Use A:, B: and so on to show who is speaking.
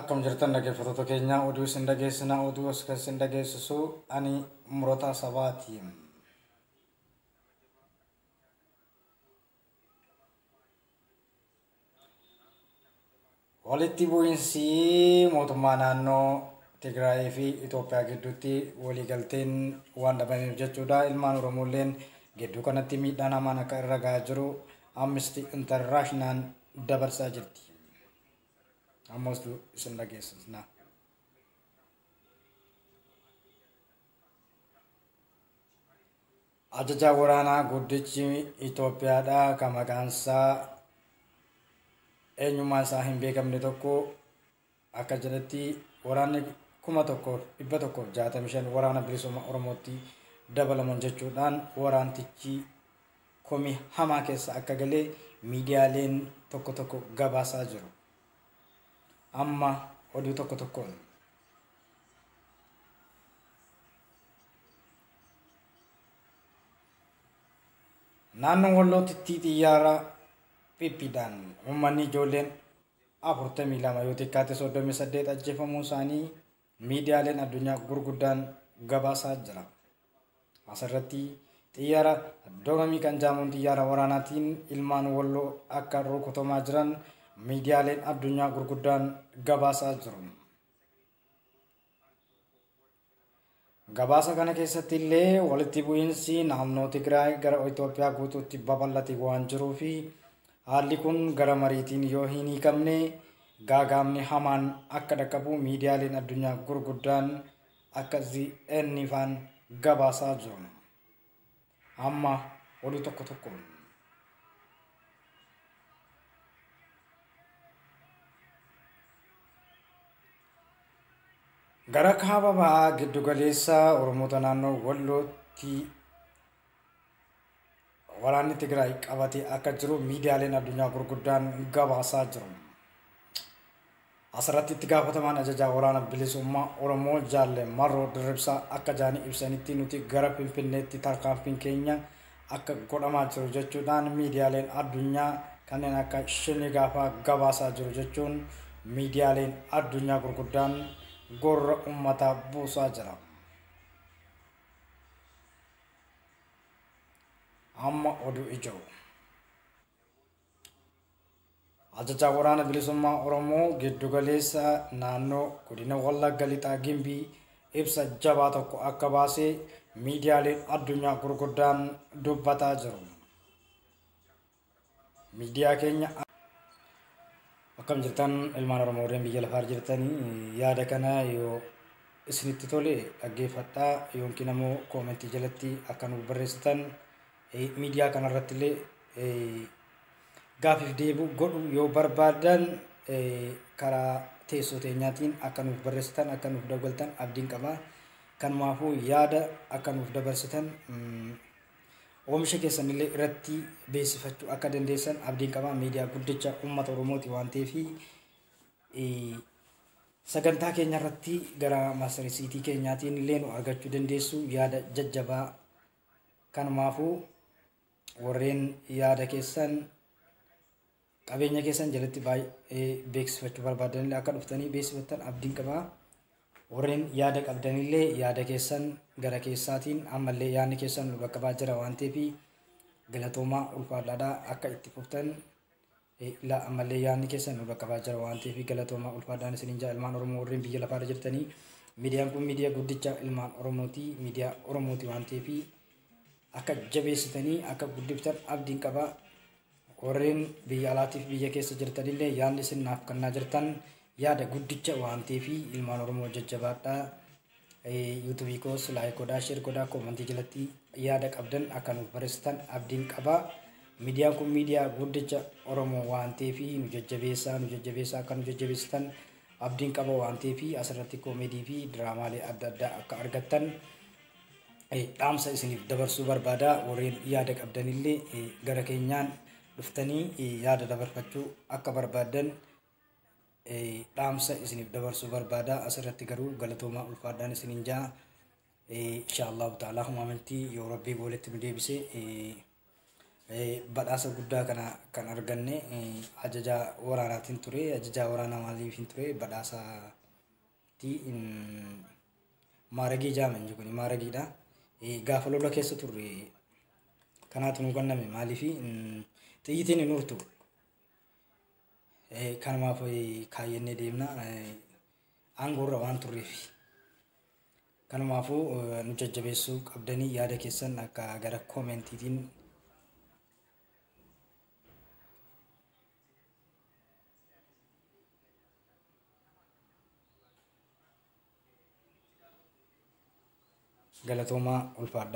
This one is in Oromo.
A: Akkam jirtan dhaggeeffattoota keenya, oduu isin dhageessina. Oduu as kan isin dhageessisu ani Murata Sabaati. Walitti bu'iinsi mootummaa naannoo Tigraayii fi Itoophiyaa gidduutti waliigalteen waan dhabameef jechuudha. Ilmaan Oromooleen gidduu kanatti miidhaan hamaan akka irra gahaa jiru Amnesty International dabarsaa jirti. Ammas isin dhageessisna. Ajajaa waraanaa guddichi Itoophiyaadha kan maqaan isaa eenyummaan isaa hin beekamne tokko akka jedhetti waraanni 1165 waraana bilisummaa Oromootti dabalaman jechuudhaan waraantichi komii hamaa keessa akka galee miidiyaaleen tokko tokko gabaasaa jiru. Amma oduu tokko tokkoon. Naannoo Wallootti xiyyaara Pippiidhaan uummanni ijoolleen 42 yoo xiqqaate 38 ajjeefamuu isaanii miidiyaaleen addunyaa gurguddaan gabaasaa jira. Asirratti xiyyaara doonamii kan jaamuun xiyyaara waraanaatiin ilmaan Walloo akka rukutamaa jiran miidiyaaleen addunyaa gurguddaan gabaasaa jiru. Gabaasa kana keessatti illee walitti bu'iinsi naannoo Tigraay gara Itoophiyaa guutuutti babal'ate waan jiruu fi haalli kun gara mariitiin yoo hin hiikamne gaagaamni hamaan akka dhaqqabu miidiyaaleen addunyaa gurguddaan akka CNN faan gabaasaa jiru. Amma oduu tokko tokkoon. Gara kaaba bahaa giddugaleessa Oromoota naannoo Wallootti waraanni Tigraay qabatee akka jiru miidiyaaleen addunyaa gurguddaan gabaasaa jiru. Asirratti itti gaafatamaan ajajaa waraana bilisummaa Oromoo Jaalle Marroo Dirribsaa akka jaanii ibsanitti nuti gara Finfinneetti tarkaanfiin keenya akka godhamaa jiru jechuudhaan miidiyaaleen addunyaa kanneen akka Shinii gaafaa gabaasaa jiru jechuun miidiyaaleen addunyaa gurguddaan gorra uummataa buusaa jira. Amma oduu ijoo. Ajajaa waraana bilisummaa Oromoo giddugaleessa naannoo godina Wallagga Lixaa Gimbii ibsa jabaa tokko akka baasee miidiyaaleen addunyaa gurguddaan dubbataa jiru. Miidiyaa keenya akkam jirtan ilmaan Oromoo warreen biyya lafaa jirtanii, yaada kana yoo isinitti tole dhaggeeffadhaa yookiin ammoo koomentii jalatti akka nuuf barreessitan, miidiyaa kanarratti illee gaafiif deebi'u godhu yoo barbaadan karaa teessoo teenyaatiin akka nuuf barreessitan, akka nuuf dawwaltan abdiin qaba. Kanumaafuu yaada akka nuuf dabarsitan, oomisha keessanillee irratti beeksifachuu akka dandeessan abdiin qaba. Miidiyaa guddicha uummata Oromooti waan ta'eef sagantaa keenya irratti gara marsariitii keenyaatiin illee nu argachuu dandeessu yaada jajjabaa. Kanumaafuu warreen yaada keessan qabeenya keessan jalatti baay'ee beeksifachuu barbaadanillee akka dhuftanii beeksifattan abdiin qaba. Warreen yaada qabdanillee yaada keessan gara keessaatiin ammallee yaadni keessan nu qaqqabaa jira waan ta'eef galatoomaa, ulfaadhaadhaa akka itti fuftan. Ammallee yaadni keessan nu qaqqabaa jira waan ta'eef galatoomaa, ulfaadhaan isiniin jaa. Ilmaan Oromoo warreen biyya lafaarra jirtanii, miidiyaan kun miidiyaa guddicha ilmaan Oromooti, miidiyaa Oromooti waan ta'eef akka jabeessitanii akka guddiftan abdiin qaba. Warreen biyya alaatiif biyya keessa jirtanillee yaadni isin naaf kennaa jirtan yaada guddicha waan ta'eef ilmaan Oromoo jajjabaadhaa. Yuutuubii koos like godhaa, share godhaa, koomentii jalatti yaada qabdan akka nuuf barreessitan abdiin qaba. Miidiyaan kun miidiyaa guddicha Oromoo waan ta'eef nu jajjabeessaa, nu jajjabeessaa, akka nu jajjabeessitan abdiin qaba waan ta'eef asirratti koomedii fi diraamaalee adda addaa akka argattan dhaamsa isiniif dabarsuu barbaada. Warreen yaada qabdanillee gara keenyaan dhuftanii yaada dabarfachuu akka barbaadan dhaamsa isiniif dabarsuu barbaada. Asirratti garuu galatoomaa, ulfaadhaan isiniin jaa. Insha Allahu ta'ala humamantii yoo Rabbii walitti nu deebise Badhaasa guddaa kana kan arganne ajajaa waraanaatiin ture. Ajajaa waraanaa maaliif hin ture? Badhaasaatti maaragii jaama inni kun maaragiidha. Gaafa lola keessa turre kanaatu nu kenname maaliif xiyyitiin hin urtu. Kanumaaf kaayyannee deemna aangoorra waan turreef. Kanumaafuu nu jajjabeessuu qabdanii yaada keessan akka gara koomentiitiin galatoomaa ulfaadhaa.